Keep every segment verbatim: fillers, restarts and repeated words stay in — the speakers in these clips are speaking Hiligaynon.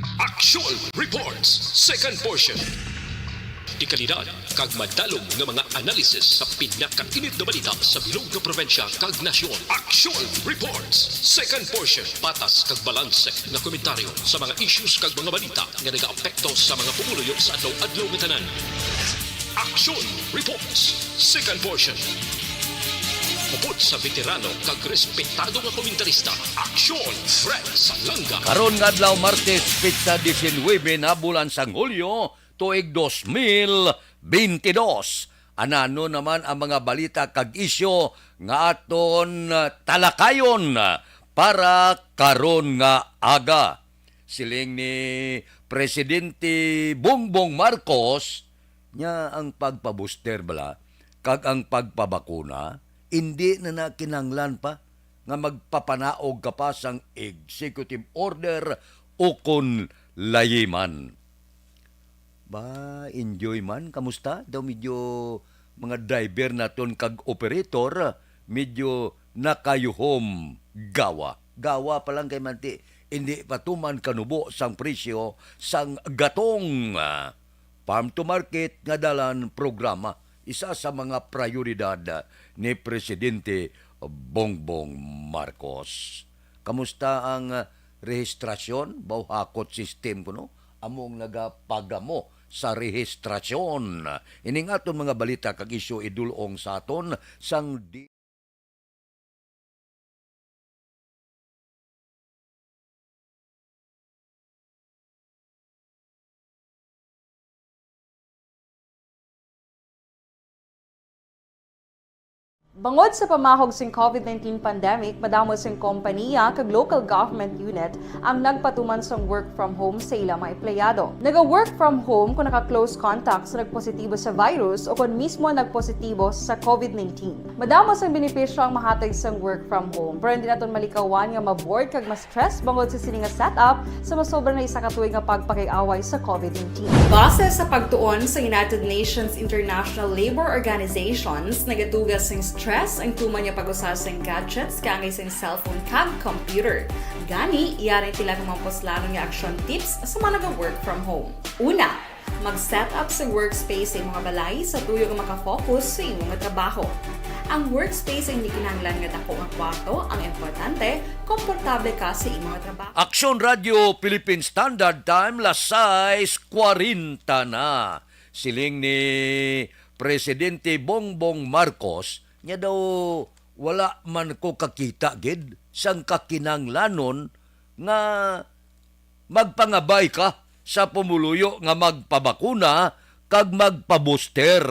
Aksyon Reports, second portion. Dekalidad kag madalom nga mga analisis sa pinakainit nga balita sa bilog nga probinsya kag nasyon. Aksyon Reports, second portion. Patas kag balanse nga komentaryo sa mga issues kag mga balita nga nagaapekto sa mga pumuluyo sa adlaw-adlaw nga tanan. Aksyon Reports, second portion. Upod sa veterano kag respetado nga komentarista, Aksyon Fred Salanga. Karon nga adlaw, Martes, petsa diecinuebe na bulan sang Hulyo, tuig dos mil bentidós. Anano naman ang mga balita kag isyu nga aton, ah, talakayon, ah, para karon nga aga? Siling ni Presidente Bongbong Marcos, nya ang pagpabuster bala kag ang pagpabakuna, indi na na kinahanglan pa nga magpapanaog ka pa sang executive order ukon layi man. Ba, enjoy man. Kamusta? Daw medyo mga driver naton kag operator, medyo nakayuhom gawa. Gawa pa lang kay manti, hindi pa tuman kanubo sang presyo sang gatong. Farm to Market nga dalan programa, isa sa mga prioridad ni Presidente Bongbong Marcos. Kamusta ang, ah, rehistrasyon? Baw hakot system kuno? Among nagapagamo sa rehistrasyon. Ining aton mga balita kag isyu idulong sa aton sang di Bangod sa pamahog sing covid nineteen pandemic, madamo sing kompaniya kag local government unit ang nagpatuman sang work from home sa ila mga empleyado. Naga-work from home kung naka-close contact sa nagpositibo sa virus o kon mismo nagpositibo sa covid nineteen. Madamo sang benepisyo ang mahatag sang work from home, pero hindi naton malikawan nga ma-bored kag ma-stress bangod sa sini nga setup sa masobra na isa ka tuig nga pagpakig-away sa covid nineteen. Base sa pagtuon sa United Nations International Labor Organizations, nagatuga sing stress ang tuman nga pag-usa sing gadgets kaangay sing cellphone kag computer. Gani, yari sila nga mga puslanon nga action tips sa mga naga-work from home. Una, mag-set up sa workspace sa imong balay sa tuyo nga makafocus sa imong trabaho. Ang workspace ay hindi kinahanglan nga dako nga kwarto, ang importante, komportable ka sa imong trabaho. Aksyon Radio Philippine Standard Time, las sais kwarenta na. Siling ni Presidente Bongbong Marcos, niya daw, "Wala man ko kakita gid sang kakinahanglanon nga magpangabay ka sa pumuluyo nga magpabakuna kag magpabuster.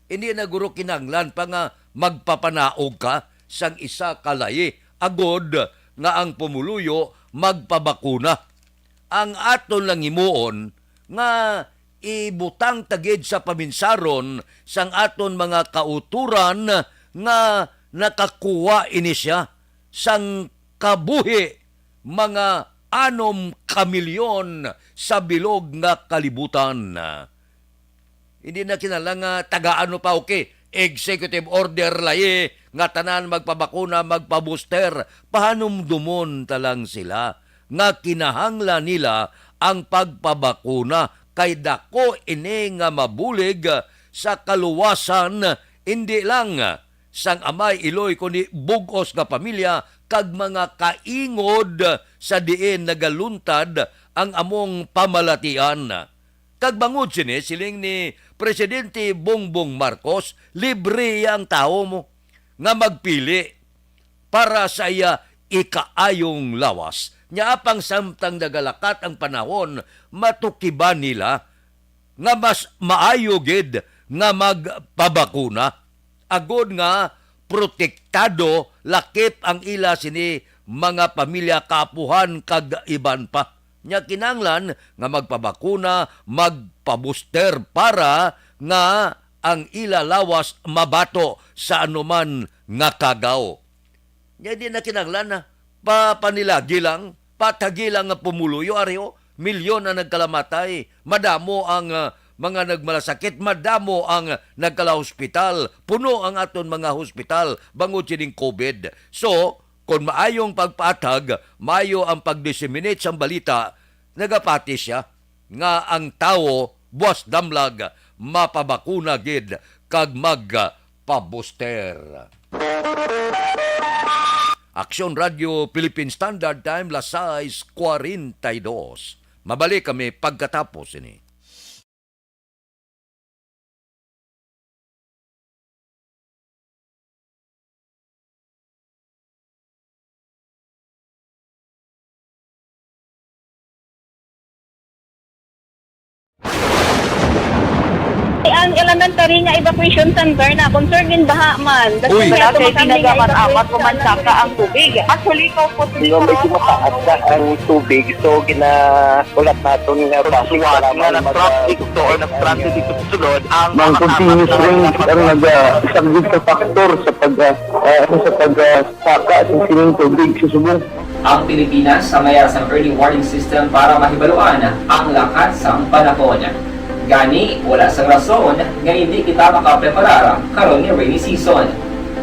Hindi na guro kinahanglan pa nga magpapanaog ka sang isa ka layi agod nga ang pumuluyo magpabakuna. Ang aton lang himuon nga ibutang ta gid sa paminsaron sang aton mga kautoran nga nakakuha ini sia sang kabuhi mga anom ka milyon sa bilog nga kalibutan." Hindi na kinahanglan nga tagaan mo pa, okay, executive order layi nga tanan magpabakuna, magpabuster. Pahanumdomon ta lang sila nga kinahanglan nila ang pagpabakuna, kay dako ini nga mabulig sa kaluwasan, hindi lang sang amay, iloy, kundi bug-os nga pamilya kag mga kaingod sa diin nagaluntad ang among pamalatian. Kag bangod sini, siling ni Presidente Bongbong Marcos, libre ang tawo mo nga magpili para sa iya ikaayong lawas. Nya apang samtang nagalakat ang panahon, matukiban nila nga mas maayo gid nga magpabakuna, agod nga protektado lakip ang ila sini mga pamilya, kaapuhan, kag iban pa. Nya kinahanglan nga magpabakuna, magpabuster para nga ang ila lawas mabato sa anuman nga kagaw. Nya di na kinahanglan na papanilagi lang, patagi lang nga pumuluyo, ari, o, milyon ang nagkalamatay, madamo ang, ah, mga nagmalasakit, madamo ang nagkalahospital, puno ang aton mga hospital bangod sining covid. So, kon maayong pagpaatag, maayo ang pag-disseminate sang balita, Nagapati sia nga ang tawo buas damlag mapabakuna gid kag magpabuster. Aksyon Radio Philippine Standard Time, las sais cuarenta y dos. Mabalik kami pagkatapos ini. Ang elementary nga evacuation center na concern in baha man. Uy. Wala kay ginagaman amat, pumansaka ang tubig. Actually, ikaw po, medyo mataas na ang tubig. So, gina- Ulat naton nga base nga sa mga nag-traffic to or nag-transit dito sa sulod ang mga continuous rain ang nag-, ah, isa gid sa factor sa pag, ah, ah, ano, sa pag, ah, saka sa sining tubig sa subong. Ang Pilipinas sa mayara sang early warning system para mahibaluan ang lakat sang panahon. Gani, wala sang rason nga hindi kita makapreparar karon nga rainy season.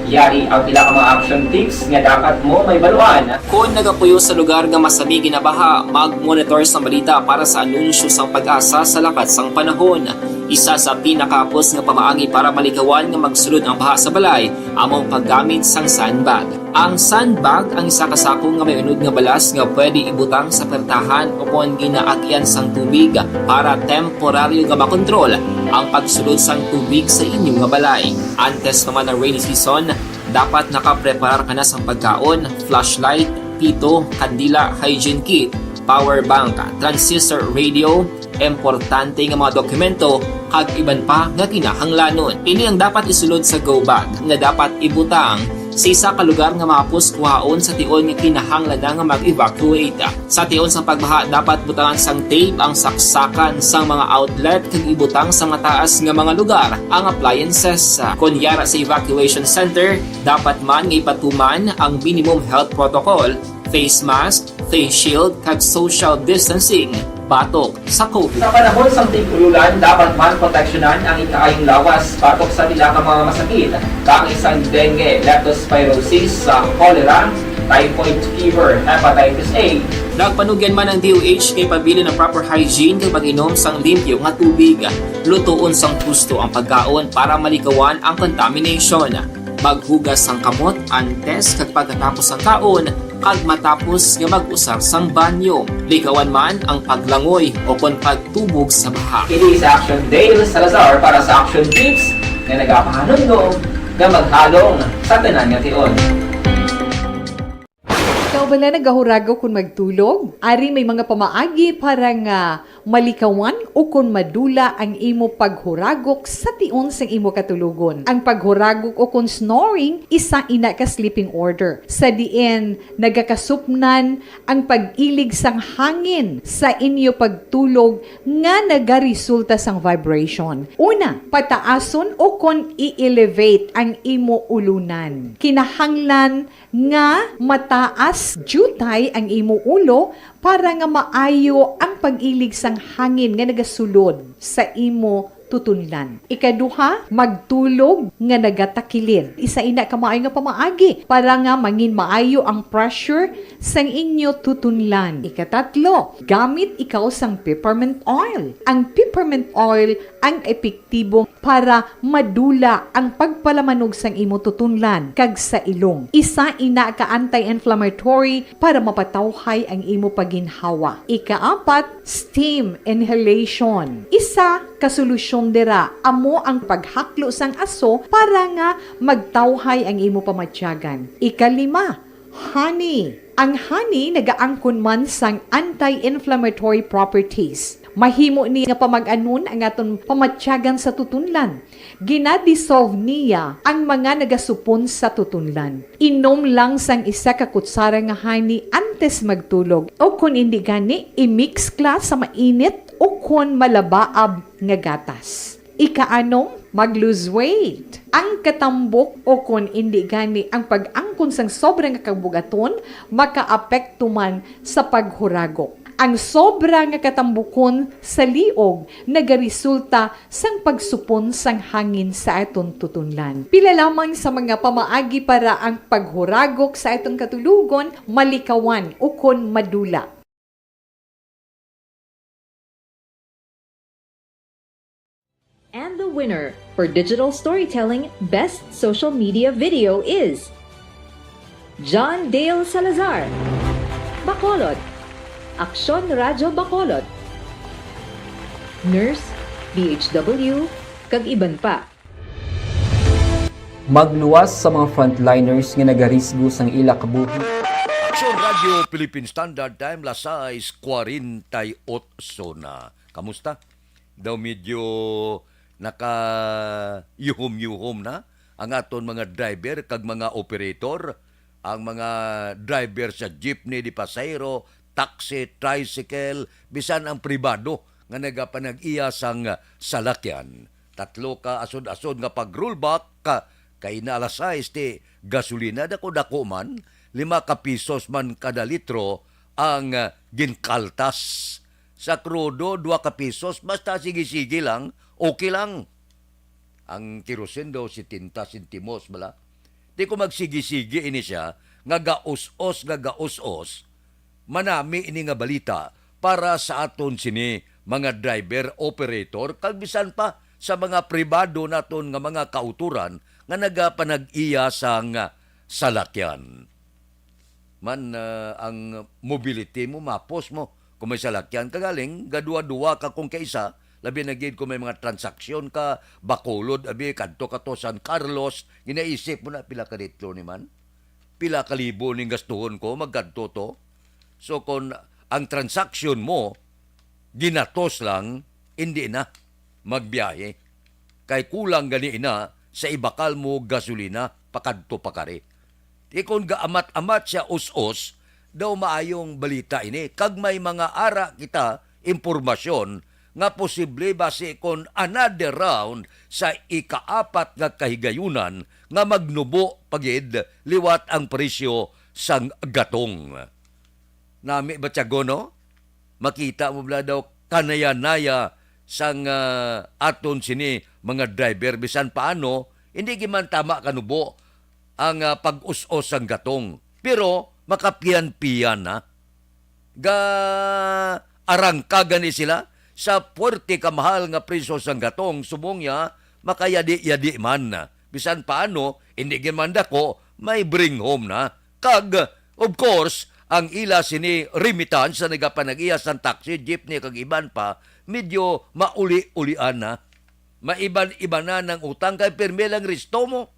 Yari ang pila ka mga action tips nga dapat mo mahibaluan. Kon nagapuyo sa lugar nga masami ginabaha, mag-monitor sang balita para sa anunsyo sang PAGASA sa lakat sang panahon. Isa sa pinakahapos nga pamaagi para malikawan nga magsulod ang baha sa balay amo ang paggamit sang sandbag. Ang sandbag ang isa ka sako nga may unod nga balas nga pwede ibutang sa pertahan o kon ginaagyan sang tubig para temporaryo nga makontrol ang pagsulod sang tubig sa inyo nga balay. Antes pa man ang rainy season, dapat nakapreparar ka na sang pagkaon, flashlight, pito, kandila, hygiene kit, power bank, transistor radio, importante nga mga dokumento, kag iban pa nga kinahanglanon. Ini ang dapat isulod sa go bag nga dapat ibutang sa isa ka lugar nga mahapos kuhaon sa tion nga kinahanglan na nga mag-evacuate. Sa tion sang pagbaha, dapat butangan sang tape ang saksakan sang mga outlet kag ibutang sa mataas nga mga lugar ang appliances. Kon yara sa evacuation center, dapat man nga ipatuman ang minimum health protocol, face mask, face shield, kag social distancing batok sa COVID. Sa panahon sang tig-ululan, dapat man proteksyonan ang ikaayong lawas batok sa pila ka mga masakit, kaangay sang dengue, leptospirosis, sa cholera, typhoid fever, hepatitis A. Nagpanugyan man ang D O H nga ipabilin ang proper hygiene kag pag-inom sang limpyo nga tubig. Lutoon sang husto ang pagkaon para malikawan ang contamination. Maghugas sang kamot antes kag pagkatapos sang kaon, kag matapos nga mag-usar sang banyo. Likawan man ang paglangoy o kon pagtubog sa baha. Ini si Action Dale Salazar para sa Action Tips nga nagapahanumdom nga maghalong sa tanan nga tion. Ikaw bala nagahuragok kon magtulog? Ari may mga pamaagi para nga malikawan ukon madula ang imo paghuragok sa tion sang imo katulogon. Ang paghuragok ukon snoring, isa ina ka sleeping order, sa diin nagakasupnan ang pag-ilig sang hangin sa inyo pagtulog nga nagaresulta sang vibration. Una, pataason ukon i-elevate ang imo ulunan. Kinahanglan nga mataas diutay ang imo ulo para nga maayo ang pag-ilig sang hangin nga nagasulod sa imo tutunlan. Ikaduha, magtulog nga nagatakilid. Isa ina ka maayo nga pamaagi para nga mangin maayo ang pressure sang inyo tutunlan. Ikatatlo, gamit ikaw sang peppermint oil. Ang peppermint oil ang epektibo para madula ang pagpalamanog sang imo tutunlan kag sa ilong. Isa ina ka anti-inflammatory para mapatawhay ang imo pagginhawa. Ikaapat, steam inhalation. Isa ka solusyon dira amo ang paghaklo sang aso para nga magtawhay ang imo pamatyagan. Ikalima, honey. Ang honey nagaangkon man sang anti-inflammatory properties. Mahimo ni nga pamag-anon ang aton pamatyagan sa tutunlan. Gina-dissolve niya ang mga nagasupon sa tutunlan. Inom lang sang isa ka kutsara nga honey antes magtulog, o kon indi gani, i-mix kla sa mainit o kon malabaab nga gatas. Ikaanom, mag-lose weight. Ang katambok o kon indi gani ang pag-angkon sang sobra nga kabug-aton makaapekto man sa paghuragok. Ang sobra nga katambukon sa liog nagaresulta sang pagsupon sang hangin sa aton tutunlan. Pila lamang sa mga pamaagi para ang paghuragok sa aton katulogon malikawan ukon madula. Winner for digital storytelling best social media video is John Dale Salazar, Bacolod, Aksyon Radyo Bacolod, Nurse, B H W, kag iban pa. Magluwas sa mga frontliners nga nagarisgo sang ila kabuhi. Aksyon Radyo Philippine Standard Time, las sais cuarenta y ocho na. Kamusta? Daw medyo naka-yuhom-yuhom na ang aton mga driver kag mga operator, ang mga driver sa jeepney, de pasahero, taxi, tricycle, bisan ang pribado nga nagapanag-iya sang salakyan. Tatlo ka asod-asod nga pag-rollback, ka, kay na alas sais ti gasolina, dako-dako man, lima ka pisos man kada litro ang, ah, ginkaltas. Sa krudo, dua ka pisos, basta sige-sige lang, okay lang. Ang kerosene daw, setenta sentimos bala. Di ko magsigi-sigi ini siya, nga gaus-os, nga gaus-os, manami ini nga balita para sa aton sini mga driver, operator, kag bisan pa sa mga pribado naton nga mga kautoran nga nagapanag-iya sang salakyan. Man, ah, ang mobility mo, mapos mo. Kung may salakyan ka galing, gaduwa-duwa ka kung kaisa, labi na gid kung may mga transaksyon ka, Bacolod, abi, kadto ka to San Carlos, ginaisip mo na, "Pila ka litro ni man? Pila ka libo ning gastuhon ko, magkadto to?" So, kung ang transaksyon mo, ginatos lang, hindi na magbiyahe. Kay kulang gani ina sa ibakal mo gasolina pakadto pakari. Di kon gaamat-amat siya us-os, daw maayong balita ini. Kag may mga ara kita impormasyon nga posible basi kon another round sa ikaapat nga kahigayunan nga magnubo pa gid liwat ang presyo sang gatong. Nami ba, Tiago, no? Makita mo bala daw kanaya-naya sang, ah, aton sini mga driver, bisan paano, hindi gid man tama kanubo ang, ah, pag-us-os sang gatong. Pero makapian-pian na. Ga-arangka gani sila sa puwerte kamahal nga presyo sang gatong, subong niya makayadi-yadi man. Bisan paano, hindi gid man dako, may bring home na. Kag, of course, ang ila sini remittance sa nagapanag-iya sang taxi, jeepney, kag iban pa, medyo mauli-ulian na. Maiban-iban na nang utang kay pirmi lang resto mo.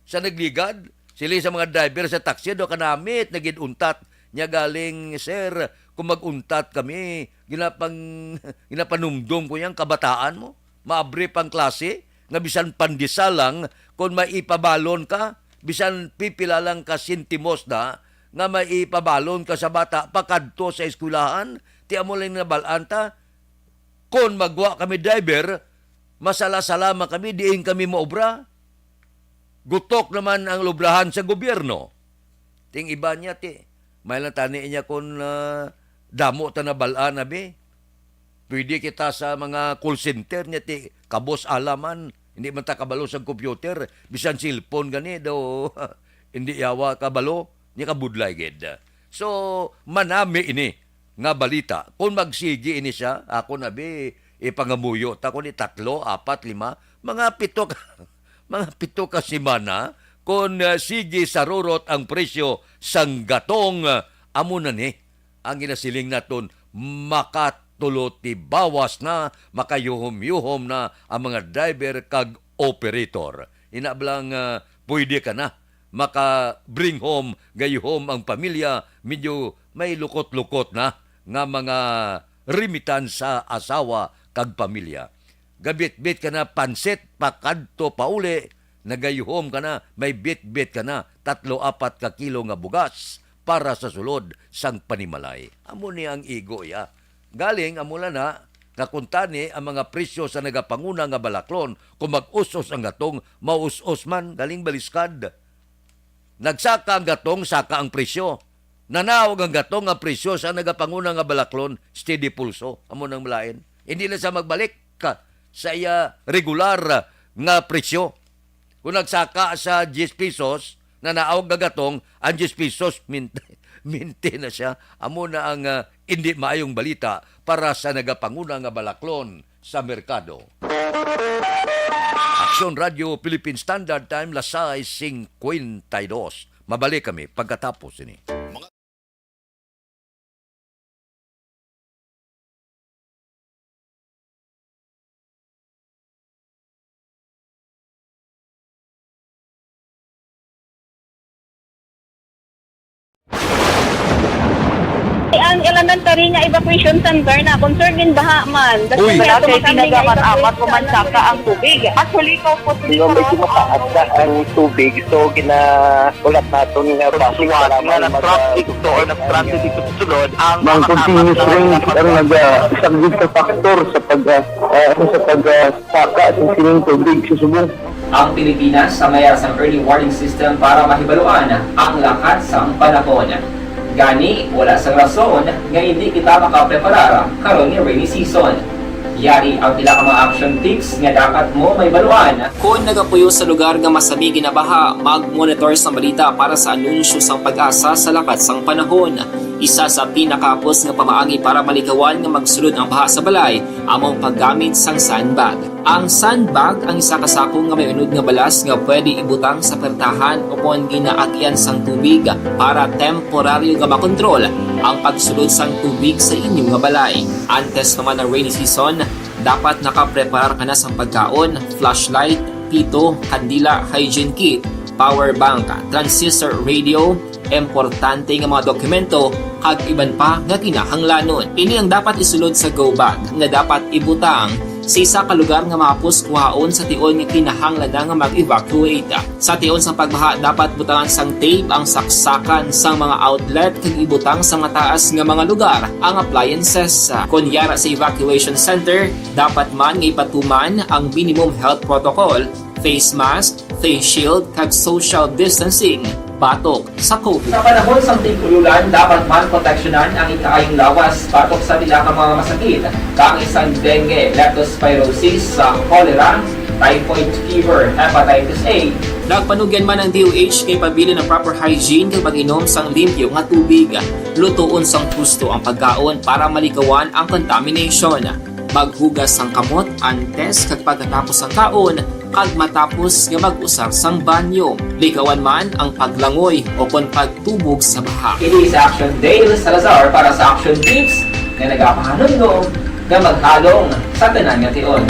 Sa nagligad, sila sa mga driver sa taxi, do kanamit na gid untat. Nya galing, "Sir, kung mag-untat kami, ginapang-, ginapanumdom ko yang kabataan mo. Maabri pang klase, nga bisan pandesal lang, kung may ipabalon ka, bisan pipila lang ka sentimos na, nga may ipabalon ka sa bata pakadto sa eskwelahan, ti amo lang nabal-an ta, kon magwa kami driver, masala-sala man kami diin kami maobra. Gutok naman ang lubrahan sa gobyerno." Ting iba niya, ti, may lang tani niya kon, ah, damo ta nabal-an, abi. Pwede kita sa mga call center niya, ti, kabos alaman. Hindi man ta kabalo sa computer, bisan cellphone gani daw, hindi yawa kabalo, niya kabudlay gid. So, manami ini nga balita. Kung magsigi ini siya, ako na bi, ipangamuyo ta ko ni tatlo, apat, lima, mga pito ka, mga pito ka semana, kung, ah, sige sa rurot ang presyo sang gatong, ah, amo na ni ang ginasiling naton, makatulo ti bawas na, makayuhom-yuhom na ang mga driver kag operator. Ina bala nga pwede ka na maka-bring home, gayuhom ang pamilya, medyo may lukot-lukot na nga mga remittance sa asawa kag pamilya. Gabitbit ka na pansit, pakadto pauli, nagayuhom ka na, may bitbit ka na, tatlo, apat ka kilo nga bugas para sa sulod sang panimalay. Amo ni ang igo, ya. Galing, amo lang na, nga kuntani ang mga presyo sa nagapanguna nga balaklon, kung mag-us-os ang gatong, maus-os man, galing baliskad. Nagsaka ang gatong, saka ang presyo. Nanaog ang gatong nga presyo sa nagapanguna nga balaklon, steady pulso. Amo nang malain. Hindi na siya magbalik ka sa iya regular, ah, nga presyo. Kung nagsaka sa diyes pesos, nanaog nga gatong, ang diyes pesos, min-, minti na siya. Amo na ang, ah, hindi maayong balita para sa nagapanguna nga balaklon sa merkado. Radyo Philippine Standard Time, las sais cincuenta y dos. Mabalik kami pagkatapos ini. Ang elementary nga evacuation center na concern din baha man. Uy. Wala kay tinaga man amat o mansaka ang tubig. At huli ko po, medyo mataas na ang tubig. So, gina-, ulat naton nga bus nga nag-traffic to or nag-transit dito sa sulod ang mga continuous rains ang nagasaglit sa faktor sa pag, ah, ah, sa pag, ah, saka sa sining tubig sa subong. Ang Pilipinas ang mayara sang early warning system para mahibaluan ang lakat sang panahon. Gani, wala sang rason nga hindi kita makapreparar karon nga rainy season. Yari ang pila ka mga action tips nga dapat mo mahibaluan. Kon nagapuyo sa lugar nga masami ginabaha, mag-monitor sang balita para sa anunsyo sang PAGASA sa lakat sang panahon. Isa sa pinakahapos nga pamaagi para malikawan nga magsulod ang baha sa balay amo ang paggamit sang sandbag. Ang sandbag ang isa ka sako nga may unod nga balas nga pwede ibutang sa pertahan o kon ginaagian sang tubig para temporaryo nga makontrol ang pagsulod sang tubig sa inyo nga balay. Antes pa man ang rainy season, dapat nakapreparar ka na sang pagkaon, flashlight, pito, kandila, hygiene kit, power bank, transistor radio, importante nga mga dokumento, kag iban pa nga kinahanglanon. Ini ang dapat isulod sa go bag nga dapat ibutang sa isa ka lugar nga mahapos kuhaon sa tion nga kinahanglan na nga mag-evacuate. Sa tion sang pagbaha, dapat butangan sang tape ang saksakan sang mga outlet kag ibutang sa mataas nga mga lugar ang appliances. Kon yara sa evacuation center, dapat man nga ipatuman ang minimum health protocol, face mask, face shield, kag social distancing batok sa COVID. Sa panahon sang tig-ululan, dapat man proteksyonan ang ikaayong lawas batok sa pila ka mga masakit, kaangay sang dengue, leptospirosis, sa cholera, typhoid fever, hepatitis A. Nagpanugyan man ang D O H kay pabilin ang proper hygiene kag pag-inom sang limpyo nga tubig. Lutoon sang husto ang pagkaon para malikawan ang contamination. Maghugas sang kamot antes kag pagkatapos sang kaon, kag matapos nga mag-usar sang banyo. Likawan man ang paglangoy o kon pagtubog sa baha. Ini si Action Dale Salazar para sa Action Tips nga nagapahanumdom nga maghalong sa tanan nga tion.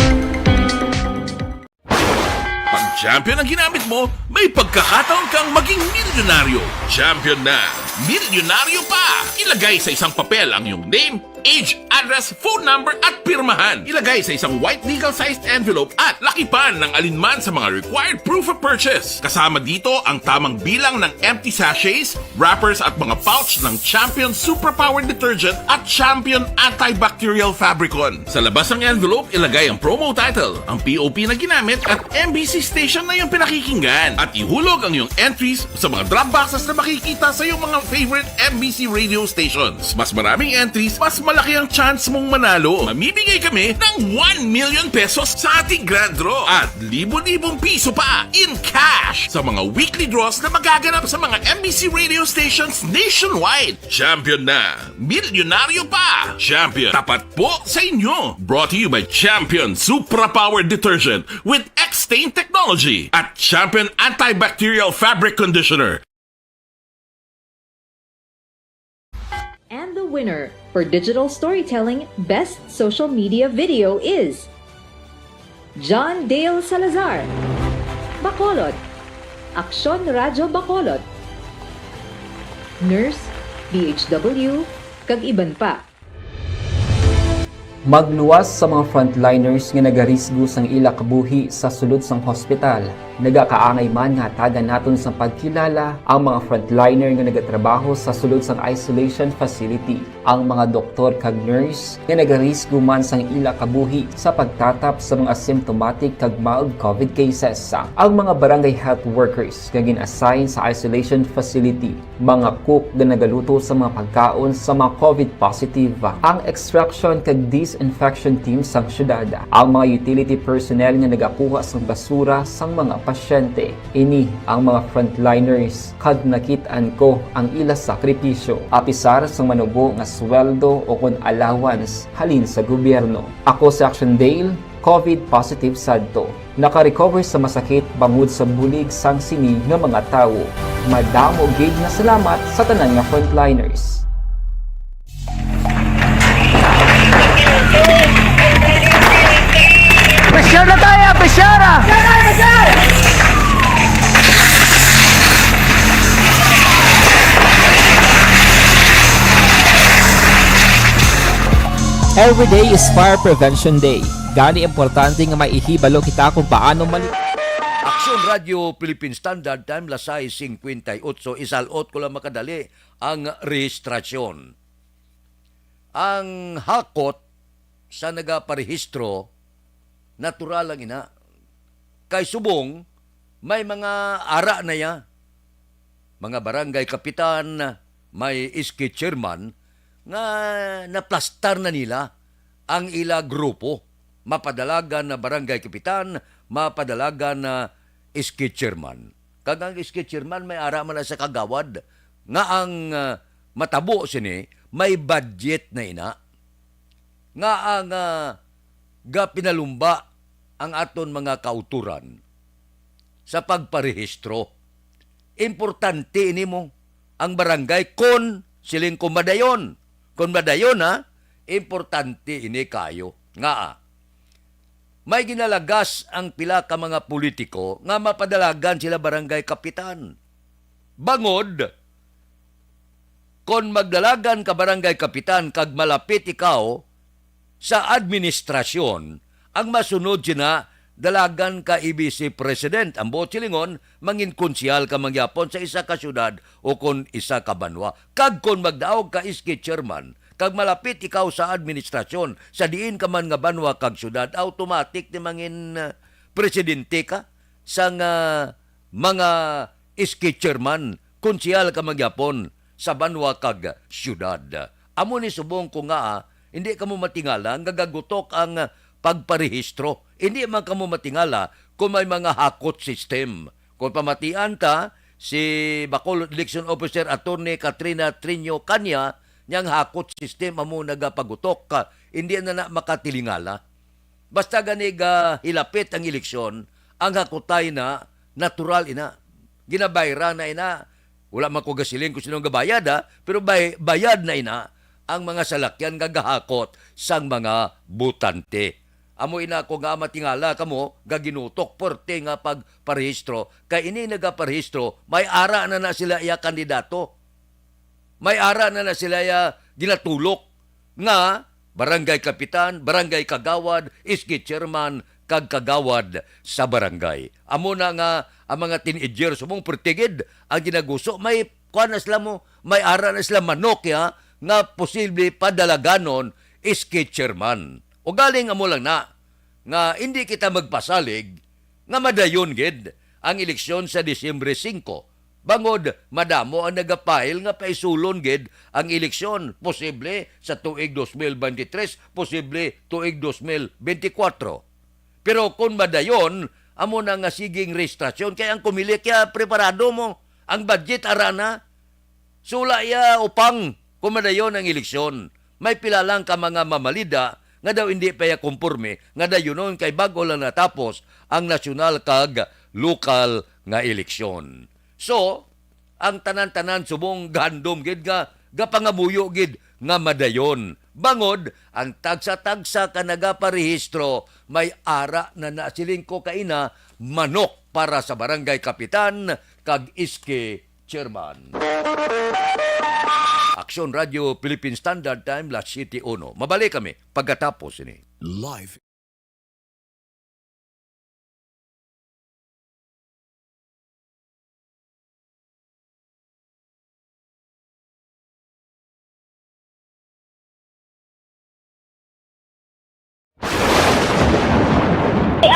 Pag champion ang ginamit mo, may pagkakataon kang maging milyonaryo. Champion na! Milyonaryo pa! Ilagay sa isang papel ang iyong name, age, address, phone number, at pirmahan. Ilagay sa isang white legal-sized envelope at lakipan ng alinman sa mga required proof of purchase. Kasama dito ang tamang bilang ng empty sachets, wrappers, at mga pouch ng Champion Superpower Detergent at Champion Antibacterial Fabricon. Sa labas ng envelope, ilagay ang promo title, ang P O P na ginamit, at M B C station na iyong pinakikinggan. At ihulog ang iyong entries sa mga drop boxes na makikita sa iyong mga favorite M B C radio stations. Mas maraming entries, mas malaki ang chance mong manalo. Mamimigay kami ng one million pesos sa ating grand draw at libo-libong piso pa in cash sa mga weekly draws na magaganap sa mga M B C radio stations nationwide. Champion na! Milyonaryo pa! Champion, tapat po sa inyo! Brought to you by Champion Supra Power Detergent with X-Stain Technology at Champion Antibacterial Fabric Conditioner. And the winner for digital storytelling best social media video is John Dale Salazar, Bacolod, Aksyon Radyo Bacolod, Nurse, D H W, kag iban pa. Magluwas sa mga frontliners nga nagarisgo sang ila kabuhi sa sulod sang hospital. Nagakaangay man nga hatagan naton sang pagkilala ang mga frontliner nga nagatrabaho sa sulod sang isolation facility, ang mga doktor kag nurse nga nagarisgo man sang ila kabuhi sa pagtatap sa mga symptomatic kag mild COVID cases, ang mga barangay health workers nga gin-assign sa isolation facility, mga cook nga nagaluto sa mga pagkaon sa mga COVID positive, ang extraction kag disinfection team sang syudad, ang mga utility personnel nga nagakuha sang basura sang mga pasyente. Ini ang mga frontliners, kag nakit-an ko ang ila sakripisyo, apisar sang manubo nga sweldo o kon allowance halin sa gobyerno. Ako si Action Dale, COVID positive sadto. Naka-recover sa masakit bangod sa bulig sang sini nga mga tawo. Madamo gid nga salamat sa tanan nga frontliners. Pressure na tayo, pressure! Every day is Fire Prevention Day. Gani, importante nga may ihibalo kita kung paano mali- Aksyon Radio Philippine Standard Time, las sais singkwenta y otso. Isalot ko lang makadali ang rehistrasyon. Ang hakot sa nagaparehistro, natural lang ina. Kay subong, may mga ara na ya, mga barangay kapitan, may S K chairman, nga naplastar na nila ang ila grupo. Mapadalagan na barangay kapitan, mapadalagan na S K chairman. Kag ang S K chairman may ara man na sa kagawad nga ang, ah, matabo sini may budget na ina nga ang, ah, gapinalumba ang aton mga kauturan sa pagparehistro. Importante ini mo ang barangay kon siling ko madayon. Kon madayon, ha, importante ini kayo. Nga, ah, may ginalagas ang pila ka mga politiko nga mapadalagan sila barangay kapitan. Bangod, kon magdalagan ka barangay kapitan kag malapit ikaw sa administrasyon, ang masunod sina dalagan ka A B C president, ang buot silingon, mangin konsehal ka mangyapon sa isa ka syudad o kon isa ka banwa. Kag kon magdaog ka S K chairman, kag malapit ikaw sa administrasyon, sa diin ka man nga banwa kag syudad, automatic ni mangin, ah, presidente ka sang mga S K chairman, konsehal ka mangyapon sa banwa kag syudad. Amo ni subong ko nga, ah, hindi kamo matingala nga gagutok ang pagparehistro. Hindi man kamo matingala kung may mga hakot system. Kung pamatian ta, si Bacolod Election Officer Attorney Katrina Triño Caña, niyang hakot system amo nagapagutok, ah, hindi na na makatilingala. Basta gani ga hilapit ang eleksyon, ang hakutay na natural ina. Ginabayran na ina. Wala man ko gasiling kung sino ang gabayad, ha, pero bay-, bayad na ina ang mga salakyan nga gahakot sang mga botante. Amo ina ko nga matingala kamo gaginutok porte nga pagparehistro, kay ini nagaparehistro, may ara na na sila iya kandidato. May ara na na sila iya ginatulok nga barangay kapitan, barangay kagawad, S K chairman, kag kagawad sa barangay. Amo na nga ang mga teenager subong pertigid ang ginaguso, may kuan na sila mo, may ara na sila manok ya nga posible padalaganon S K chairman. O galing amo lang na nga hindi kita magpasalig nga madayon gid ang eleksyon sa Disyembre singko. Bangod madamo ang nagapahil nga paisulon gid ang eleksyon, posible sa tuig dos mil bente tres, posible tuig dos mil bente kuwatro. Pero kung madayon, amo na nga siging rehistrasyon, kay ang Comelec ya preparado mo, ang budget ara na. Sula ya upang kung madayon ang eleksyon. May pila lang ka mga mamalida nga daw hindi pa ya kumporme nga dayunon kay bag-o lang natapos ang nasyonal kag lokal nga eleksyon. So, ang tanan-tanan subong gahandom gid nga gapangamuyo gid nga madayon. Bangod, ang tagsa-tagsa ka nagaparehistro may ara na nasiling ko kaina manok para sa barangay kapitan kag S K chairman. Aksyon Radio Philippine Standard Time, las siyete uno. Mabalik kami pagkatapos ini. Live.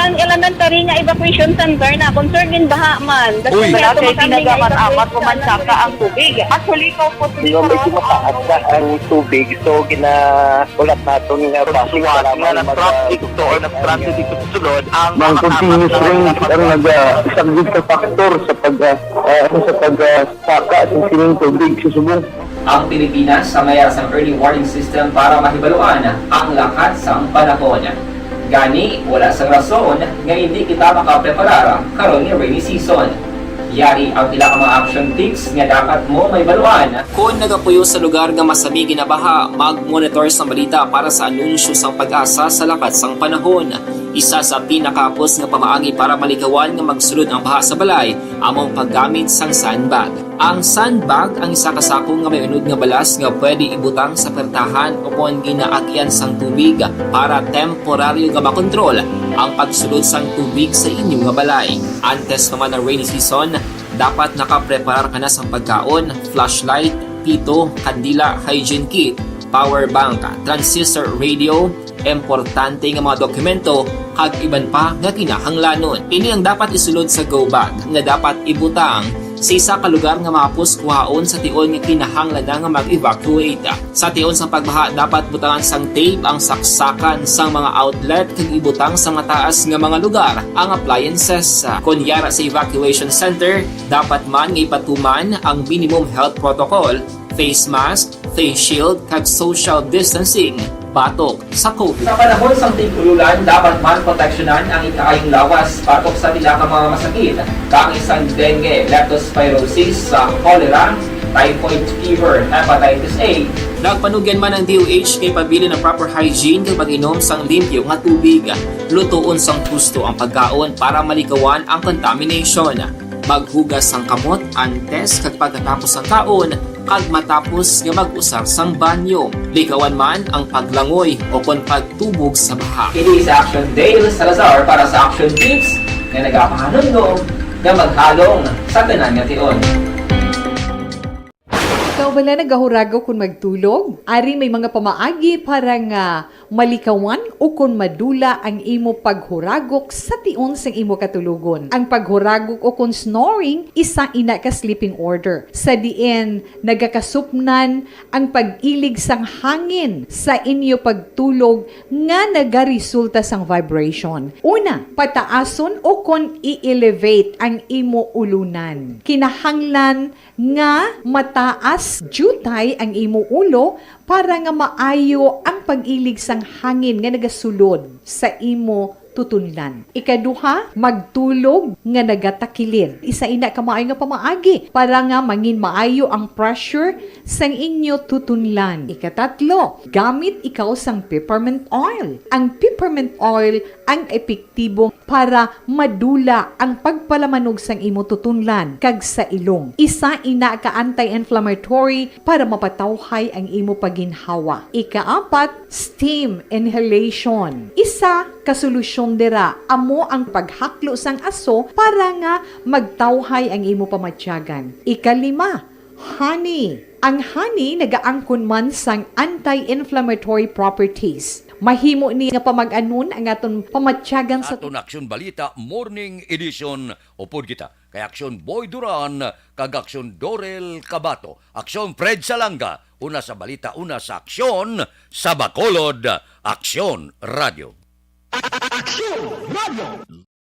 Ang elementary nga evacuation center na concern din baha man. Uy. Wala kay tinaga man amat ko man saka ang tubig. Actually, ko po. Medyo mataas na ang tubig, so gina-, ulat naton nga basi nga para nag-traffic to or nag-transit dito sa sulod ang mga continuous rain ang naga-, isa gid ka factor sa pag, ah, ah, sa pag, ah, saka sa sining tubig sa subong. Ang Pilipinas sa mayara sang early warning system para mahibaluan ang lakat sang panahon. Gani, wala sang rason nga hindi kita makapreparar karon nga rainy season. Yari ang pila ka mga action tips nga dapat mo mahibaluan. Kon nagapuyo sa lugar nga masami ginabaha, mag-monitor sang balita para sa anunsyo sang PAGASA sa lakat sang panahon. Isa sa pinakahapos nga pamaagi para malikawan nga magsulod ang baha sa balay amo ang paggamit sang sandbag. Ang sandbag ang isa ka sako nga may unod nga balas nga pwede ibutang sa pertahan o kon ginaagian sang tubig para temporaryo nga makontrol ang pagsulod sang tubig sa inyo nga balay. Antes pa man ang rainy season, dapat nakapreparar ka na sang pagkaon, flashlight, pito, kandila, hygiene kit, power bank, transistor radio, importante nga mga dokumento, kag iban pa nga kinahanglanon. Ini ang dapat isulod sa go bag nga dapat ibutang sa isa ka lugar nga mahapos kuhaon sa tion nga kinahanglan na nga mag-evacuate. Sa tion sang pagbaha, dapat butangan sang tape ang saksakan sang mga outlet kag ibutang sa mataas nga mga lugar ang appliances. Kon yara sa evacuation center, dapat man nga ipatuman ang minimum health protocol, face mask, face shield, kag social distancing batok sa COVID. Sa panahon sang tig-ululan, dapat man proteksyonan ang ikaayong lawas batok sa pila ka mga masakit, kaangay sang dengue, leptospirosis, sa cholera, typhoid fever, hepatitis A. Nagpanugyan man ang D O H kay pabilin ang proper hygiene kag pag-inom sang limpyo nga tubig. Lutoon sang husto ang pagkaon para malikawan ang contamination. Maghugas sang kamot antes kag pagkatapos sang kaon kag matapos nga mag-usar sang banyo. Likawan man ang paglangoy o kon pagtubog sa baha. Ini si Action Dale Salazar para sa Action Tips nga nagapahanumdom nga maghalong sa tanan nga tion. Ikaw bala nagahuragok kon magtulog? Ari may mga pamaagi para nga malikawan o kon madula ang imo paghuragok sa tion sang imo katulogon. Ang paghuragok o kon snoring, isa ina ka sleeping order, sa diin nagakasupnan ang pag-ilig sang hangin sa inyo pagtulog nga nagaresulta sang vibration. Una, pataason o kon i-elevate ang imo ulunan. Kinahanglan nga mataas diutay ang imo ulo para nga maayo ang pag-ilig sang hangin nga nagasulod sa imo tutunlan. Ikaduha, magtulog nga nagatakilid. Isa ina ka maayo nga pamaagi para nga mangin maayo ang pressure sang inyo tutunlan. Ikatatlo, gamit ikaw sang peppermint oil. Ang peppermint oil ang epektibo para madula ang pagpalamanog sang imo tutunlan kag sa ilong. Isa ina ka anti-inflammatory para mapatawhay ang imo paginhawa. Ikaapat, steam inhalation. Isa ka solusyon dira amo ang paghaklo sang aso para nga magtawhay ang imo pamatyagan. Ikalima, honey. Ang honey nagaangkon man sang anti-inflammatory properties. Mahimo ni nga pamag-anon ang aton pamatyagan sa Aton Aksyon Balita Morning Edition, upod kita kay Aksyon Boy Duran kag Aksyon Dorel Cabato, Aksyon Fred Salanga, una sa balita, una sa aksyon, sa Bacolod, Aksyon Radio. Aksyon Radio.